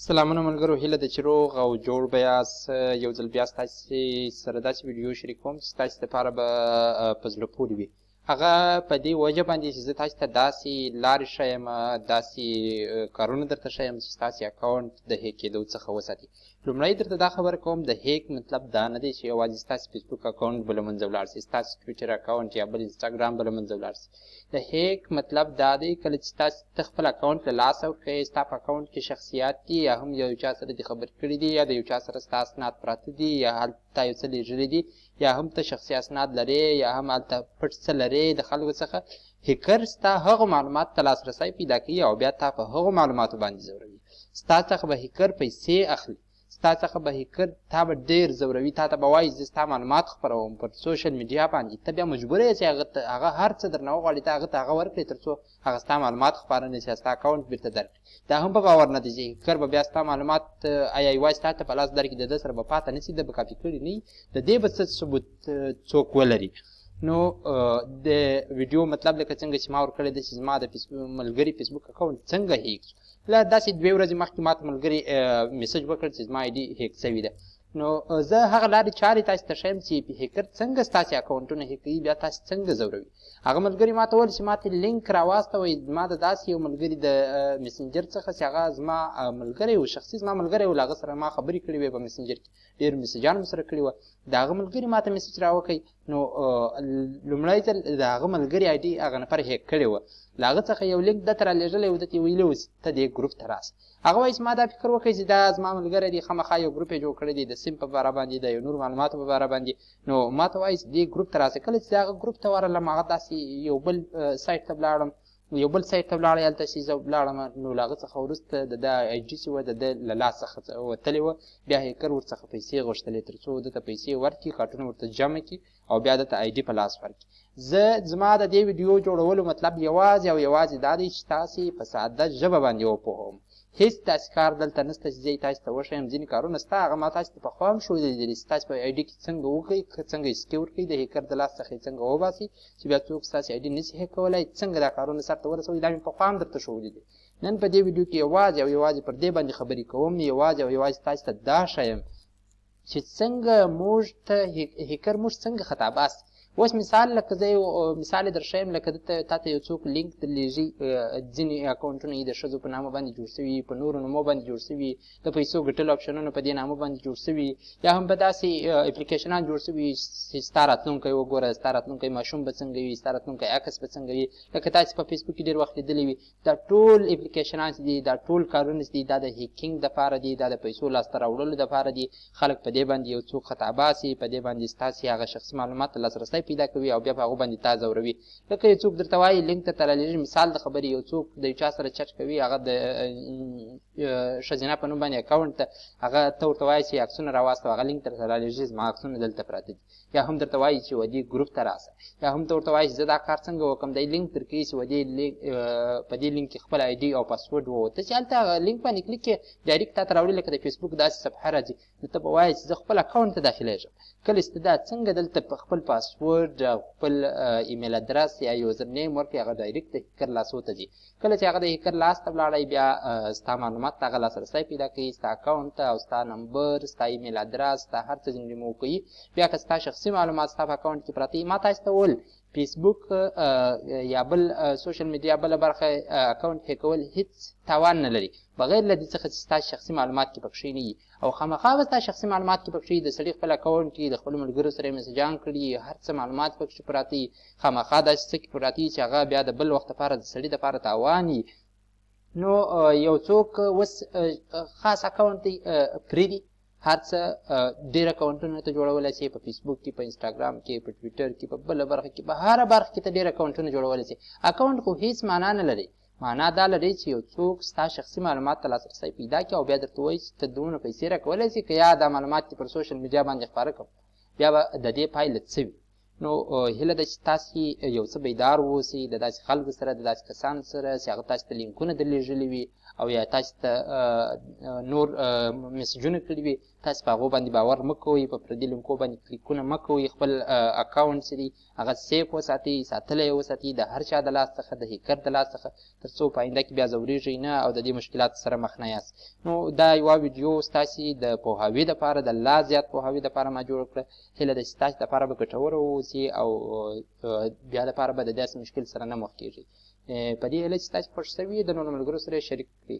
سلامونه ملګرو، هیله ده چې روغ او جوړ به یاست. یو ځل بیا ستاسې سره داسې ویډیو شریکوم چې ستاسې دپاره به په زړه پورې وي. هغه په دې وجه باندې چې زه تاسې ته داسې لارې ښیم، داسې کارونه درته ښیم چې ستاسې اکاونټ د هیک کېدو څخه وساتي. لومړی درته دا خبره کوم، د هیک مطلب دا نه دی چې یوازې ستاسې فیسبوک اکاونټ به له منځه ولاړ سي، ستاسې ټویټر اکاونټ یا بل انسټاګرام به له منځه ولاړ سي. د هیک مطلب دا دی کله چې تاسې ته خپل اکاونټ له لاسه ورکوې، ستا په اکاونټ کې شخصیات دي، یا هم یو چا سره دې خبرې کړي دي، یا د یو چا سره ستا اسناد پراته دي، یا هلته تا یو څه لېږلي دي، یا هم ته شخصي اسناد لرې، یا هم هلته پټ څه لرې د خلکو څخه، هیکر ستا هغو معلوماتو ته لاسرسی پیدا کوي او بیا تا په هغو معلوماتو باندې ځوروي. ستا څخه به هیکر پیسې اخلي، ستا څخه به هیکر تا به ډېر ځوروي، تا ته به وایي زه ستا معلومات خپروم پر سوشل میډیا باندې، ته بیا مجبور یې چې هغه هر څه درنه وغواړي، ته هغه ته هغه ورکړې تر څو هغه ستا معلومات خپاره نه شي، ستا اکاونټ بیرته درکړي. دا هم په باور نه دی چې هیکر به بیا ستا معلومات آیا یوازې تا ته په لاس درکړي، د ده سره به پاته نه شي، ده به کاپي کړي نه وي، د دې به څه ثبوت څوک ولري. نو د ویډیو مطلب لکه څنګه چې ما ورکړی دی چې زما د ملګري فیسبوک اکاونټ څنګه هیک شو. له داسې 2 ورځې مخکې ماته ملګري میسج وکړ چې زما آی ډي هیک شوې ده. نو زه هغه لارې چارې تاسې ته ښیم چې هیکر څنګه ستاسې اکاونټونه هیک کوي، بیا تاسې څنګه ځوروي. هغه ملګري ماته وویل چې ماته لینک راواستوئ، زما د داسې یو ملګري د میسنجر څخه چې هغه زما ملګری و، شخصي زما ملګری و، له هغه سره ما خبرې کړې وې په میسنجر کې، ډېر میسجان مو سره کړي وه. د هغه ملګري ماته میسج راوکړی. نو لومړی ځل د هغه ملګري آی ډي هغه نفر هیک کړې وه، له هغه څخه یو لینک ده ته رالیږلی و، ده ته یې ویلي و چې ته دې ګروپ ته راسه. هغه وایي چې ما دا فکر وکړ چې دا زما ملګری دی، خامخا یو ګروپ یې جوړ کړی دی د سیم په باره باندې، د یو نور معلوماتو په باره باندې، نو ما ته وایي چې دې ګروپ ته راسه. کله چې زه هغه ګروپ ته ورغلم، هغه داسې یو بل سایټ ته ولاړم، یو بل سایټ ته ولاړی، هلته چې زه ولاړم، نو له هغه څخه وروسته د ده آی ډي چې وه د ده له لاس څخه وتلې وه. بیا هیکر ورڅخه پیسې غوښتلې تر څو ده ته پیسې ورکړي، کارټونه ورته جمع کړي او بیا ده ته آی ډي په لاس ورکړي. زه زما د دې ویډیو جوړولو مطلب یوازې او یوازې دا دی چې تاسې په ساده ژبه باندې وپوهوم. هیڅ داسې کار دلته نشته چې زه یې تاسې ته وښیم. ځینې کارونه شته هغه ما تاسې ته پخوا هم ښودلي دي چې تاسې په آی ډي کې څنګه وکړئ، څنګه یې سکیور کړئ، د هیکر د لاس څخه یې څنګه وباسئ چې بیا څوک ستاسې آی ډي نشي هیک کولی، څنګه دا کارونه سرته ورسوئ، دا مې پخوا هم درته ښودلي دي. نن په دې ویډیو کې یوازې او یوازې پر دې باندې خبرې کوم، یوازې او یوازې تاسې ته دا ښیم چې څنګه موږ ته هیکر موږ څنګه خطا باسي. اوس مثال لکه زه یو مثال یې در ښیم، لکه تا ته یو څوک لینک درلېږي، ځینې اکاونټونه یې د ښځو په نامه باندې جوړ شوي، په نورو نومو باندې جوړ شوي، د پیسو ګټلو اپشنونه په دې نامه باندې جوړ شوي، یا هم په داسې اپلیکیشنان جوړ شوي چې ستا راتلونکی وګوره، ستا راتلونکی ماشوم به څنګه وي، ستا راتلونکی عکس به څنګه وي، لکه تاسې په فیسبوک کې ډېر وخت لیدلی وي. دا ټول اپلیکیشنان چې دي، دا ټول کارونه چې دي، دا د هیکینګ دپاره دي، دا د پیسو لاسته راوړلو دپاره دي. خلک په دې باندې یو څوک خطا باسي، په دې باندې ستاسې هغه شخصي معلومات ته لاسرسی پیدا کوي او بیا په هغو باندې تا ځوروي. لکه یو څوک درته وایي لینک درته رالیږي، مثال د خبرې یو څوک د یو چا سره چټ کوي، هغه د ښځینه په نوم باندې اکاونټ ته، هغه ته ورته وایي چې عکسونه راواستوه، هغه لینک درته رالیږي، زما عکسونه دلته پراته دي. یا هم درته وایي چې ودې ګروپ ته راسه، یا هم ته ورته وایي چې زه دا کار څنګه وکړم، دی لینک درکوي چې ودې په دې لینک کې خپل آی ډي او پاسورډ ووه. ته چې هلته هغه لینک باندې کلیک کړې، ډایرکټ تا ته راوړي لکه د فیسبوک داسې صفحه راځي، نو ته به وایې چې زه خپل اکاونټ ته داخلېږم. کله چې ته دا څنګه دلته په خپل پاسورډ او خپل ایمیل ادرس یا یوزر نیم ورکړې، هغه ډایرکټ د هیکر لاسو ته ځي. کله چې هغه د هیکر لاس ته ولاړی، بیا ستا معلومات ته هغه لاسرسی پیدا کوي، ستا اکاونټ ته او ستا نمبر، ستا ایمیل ادرس، ستا هر څه ځینې ریموو کوي. بیا که ستا شخصي معلومات ستا په اکاونټ کې پراته وي، ما تاسې ته وویل فیسبوک یا بل سوشل میډیا بله برخه اکاونټ هیکول هیڅ تاوان نه لري، بغیر له دې څخه چې ستا شخصي معلومات کې پکښې نه وي. او خامخا به ستا شخصي معلومات کې پکښې د سړي خپل اکاونټ کې د خپلو ملګرو سره یې میسجان کړي، هر څه معلومات پکښې پراته وي، خامخا داسې څه کې پراته وي چې هغه بیا د بل وخت لپاره د سړي لپاره تاوان وي. نو یو څوک اوس خاص اکاونټ دی پرېږدي، هر څه ډېر اکاونټونه ته جوړولی شي، په فیسبوک کې، په انسټاګرام کې، په ټویټر کې، په بله برخه کې، په هره برخه کې ته ډېر اکاونټونه جوړولی شي. اکاونټ خو هیڅ معنا نه لري، معنا دا لري چې یو څوک ستا شخصي معلومات ته لاسرسی پیدا کړي او بیا درته ووایي چې ته دومره پیسې راکولی شي، که یا دا معلومات دې پر سوشل میډیا باندې خپاره کړم، بیا به د دې پایله څه وي. نو هیله ده چې تاسې یو څه بیدار واوسئ د داسې خلکو سره، د داسې کسانو سره چې هغه تاسې ته لینکونه درلېږلي وي او یا تاسې ته نور مسجونه کړي وي، تاسې په هغو باندې باور مه کوئ، په پردي لینکو باندې کلیکونه مه کوئ. خپل اکاونټ چې دی هغه safe وساتئ، ساتلی یې وساتئ د هر چا د لاس څخه، د هیکر د لاس څخه، تر څو په آینده کې بیا ځورېږئ نه او د دې مشکلاتو سره مخ نه یاست. نو دا یوه ویډیو ستاسې د پوهاوي دپاره، د لا زیات پوهاوي دپاره ما جوړه کړه. هیله ده چې ستاسې دپاره به ګټوره واوسي او بیا دپاره به د داسې مشکل سره نه مخ کېږئ. په دې هیله چې ستاسې خوښ شوي، د نورو ملګرو سره یې شریک کړئ.